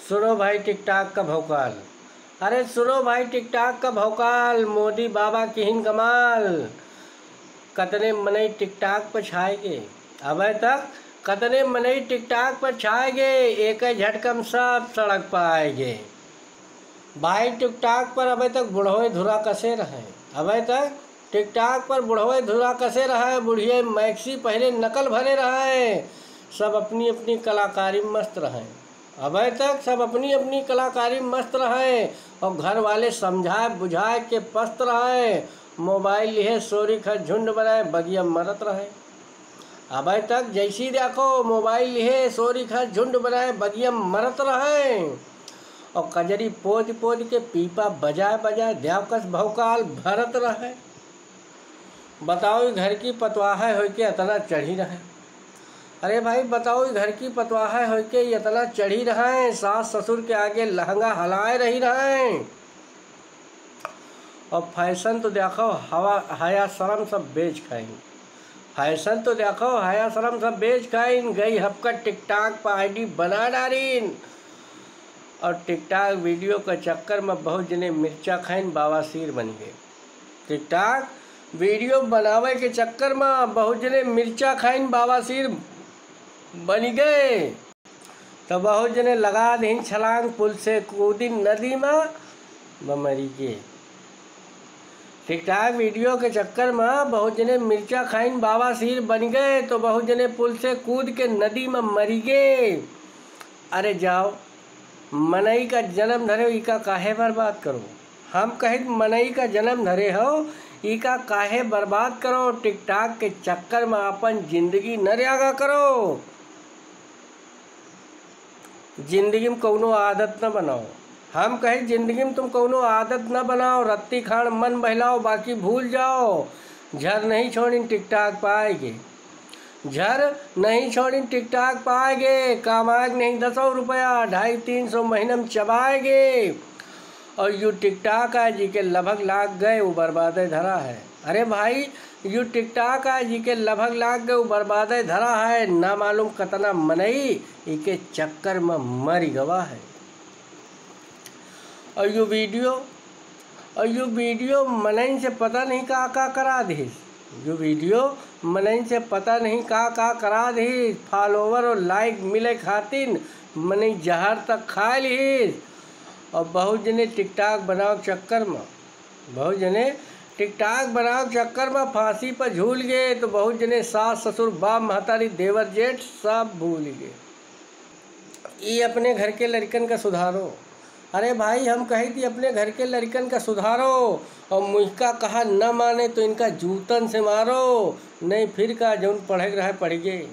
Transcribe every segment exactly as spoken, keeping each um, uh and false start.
सुनो भाई TikTok का भौकाल, अरे सुनो भाई TikTok का भौकाल, मोदी बाबा किहिन कमाल। कतने मनई TikTok पर छाए गे, अबे तक कतने मनई TikTok पर छाए गे, एक झटकम सब सड़क पर आए गे। भाई TikTok पर अबे तक बुढ़वे धुरा कसे रहे, अबे तक TikTok पर बुढ़वे धुरा कसे रहे, बुढ़िए maxi पहले नकल भरे रहे, सब अपनी अपनी कलाकारी में मस्त रहे। अबे तक सब अपनी अपनी कलाकारी में मस्त रहे और घर वाले समझाए बुझाए के पस्त रहे। मोबाइल लिहे सोरी खा झुंड बनाए बगिया मरत रहे। अबे तक जैसी देखो मोबाइल लिहे सोरी खा झुंड बनाए बगिया मरत रहे और कजरी पोद पोद के पीपा बजाए बजाए देवकस भौकाल भरत रहे। बताओ, ई घर की पतवाह होइके अतना चढ़ी रहे। अरे भाई, बताओ, ई घर की पतवाह होइके अतना चढ़ी रहे, सास ससुर के आगे लहंगा हलाए रही रहे। और फैशन तो देखो, हवा, हया शर्म सब बेच खाइन। फैशन तो देखो, हया शर्म सब बेच खाइन। गई हफ्का TikTok पर ID बना डारिन। और TikTok video के चक्कर में बहुत जने मिर्चा खाइन, बावासीर बन गए। TikTok video बनावे के चक्कर में बहुत जने मिर्चा खाइन, बावासीर बन गए। तो बहुत जने लगा दीन छलांग, पुल से कूदिन नदी में, ब मरी गे। TikTok video के चक्कर में बहुत जने मिर्चा खाइन, बावासीर बन गए, तो बहुत जने पुल से कूद के नदी में मरी गे। अरे जाओ, मनई का जन्म धरे, इका काहे बर्बाद करो? हम कहित मनई का जन्म धरे हो, इका काहे बर्बाद करो? TikTok के चक्कर में अपन जिंदगी न ल्यागा करो। जिंदगी में कौनो आदत न बनाओ। हम कहे, जिंदगी में तुम कौनो आदत न बनाओ। रत्ती खाण मन बहलाओ, बाकी भूल जाओ। झर नहीं छोड़िन TikTok पाएगे, झर नहीं छोड़िन TikTok पाएगे। कमाएग नहीं दसौ रुपया, ढाई तीन सौ महीना में चबाएगे। और यू TikTok आ जी के लभग लाग गए, वो बर्बादे धरा है। अरे भाई, यू TikTok आ जी के लभग लाग गए, वो बर्बादे धरा है। ना मालूम कतना मनई इके चक्कर में मरी गवा है। और यू video, और यू video मनइन से पता नहीं का का करा दिहिस। यू video मनइन से पता नहीं का का करा दिहिस। Follower और like मिले खातिन मनई जहर तक खा लिहिस। और बहुत जने TikTok बनावे के चक्कर में, बहुत जने TikTok बनावे के चक्कर में फांसी पर झूल गए, तो बहुत जने सास ससुर बाप महतारी देवर जेठ सब भूल गए। ई अपने घर के लड़कन का सुधारो। अरे भाई, हम कही थी अपने घर के लड़कन का सुधारो, और मुझका कहा न माने तो इनका जूतन से मारो। नहीं फिर का, जौन पढ़े के रहे पढ़ गए।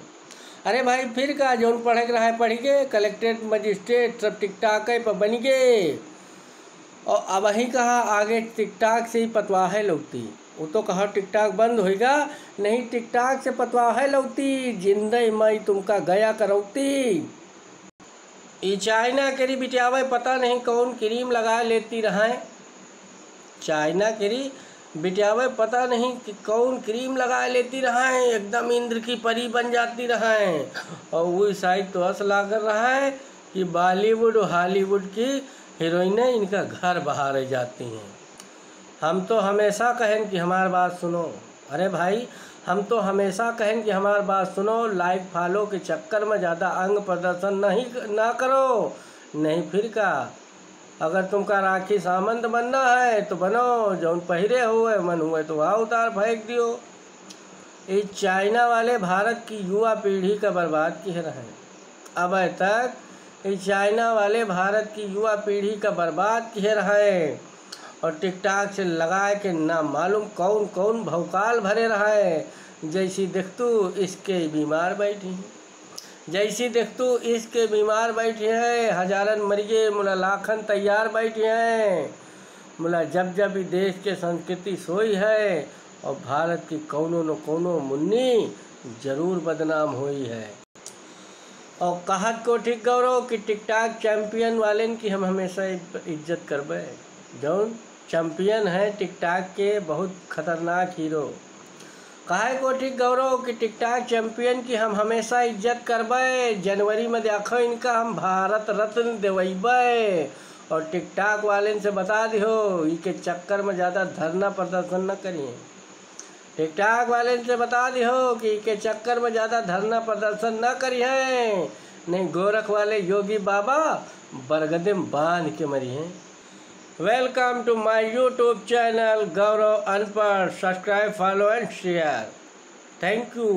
अरे भाई, फिर का, जौन पढ़े के रहे पढ़ गए। कलेक्ट्रेट मजिस्ट्रेट सब TikTok पर बन गए। और अब ही कहा आगे TikTok से ही पतवाहे लौटी। वो तो कहा TikTok बंद होइगा, नहीं TikTok से पतवाहे लौटी, जिंदे माई तुमका गया करौती। ई चाइना केरी बिटियावे पता नहीं कौन क्रीम लगाए लेती रहे। चाइना केरी बिटियावे पता नहीं कि कौन क्रीम लगाए लेती रहे, एकदम इंद्र की परी बन जाती रहे। और वो साइड तो अस लागल रहे कि बॉलीवुड और हॉलीवुड की हीरोइनें इनका घर बहारे जाती हैं। हम तो हमेशा कहेन कि हमार बात सुनो। अरे भाई, हम तो हमेशा कहेन कि हमार बात सुनो, like follow के चक्कर में ज़्यादा अंग प्रदर्शन नहीं, ना करो, नहीं फिर का। अगर तुमका राखी सामंत बनना है तो बनो, जौन पहिरे हुए मन हुए तो वहाँ उतार फेंक दियो। ये चाइना वाले भारत की युवा पीढ़ी का बर्बाद किहे रहे। अब तक ये चाइना वाले भारत की युवा पीढ़ी का बर्बाद किहे रहे और TikTok से लगाए के ना मालूम कौन कौन भौकाल भरे रहे। जैसी देखतू इसके बीमार बैठी हैं, जैसी देखतू इसके बीमार बैठी हैं। हजारन मरिए, मुला लाखन तैयार बैठी हैं। मुला जब जब ई देश के संस्कृति सोई है और भारत की कौनो न कौनो मुन्नी जरूर बदनाम होई है। और कहत को ठीक गौरव कि TikTok चैंपियन वालेन की हम हमेशा इज-, इज्जत करबे। जौन चैंपियन है TikTok के, बहुत खतरनाक हीरो। काहे कोठी गौरव कि TikTok चैंपियन की हम हमेशा इज्जत करबे। जनवरी में देखो इनका हम भारत रत्न देवैबे। और TikTok वालेन से बता दिहो, ई के चक्कर में ज्यादा धरना प्रदर्शन न करिए। TikTok वालेन से बता दिहो कि ई के चक्कर में ज्यादा धरना प्रदर्शन न करिए, नहीं गोरख वाले योगी बाबा बरगदे में बांध के मरिहे। Welcome to my YouTube channel गौरव अनपढ़। Subscribe, follow and share. Thank you.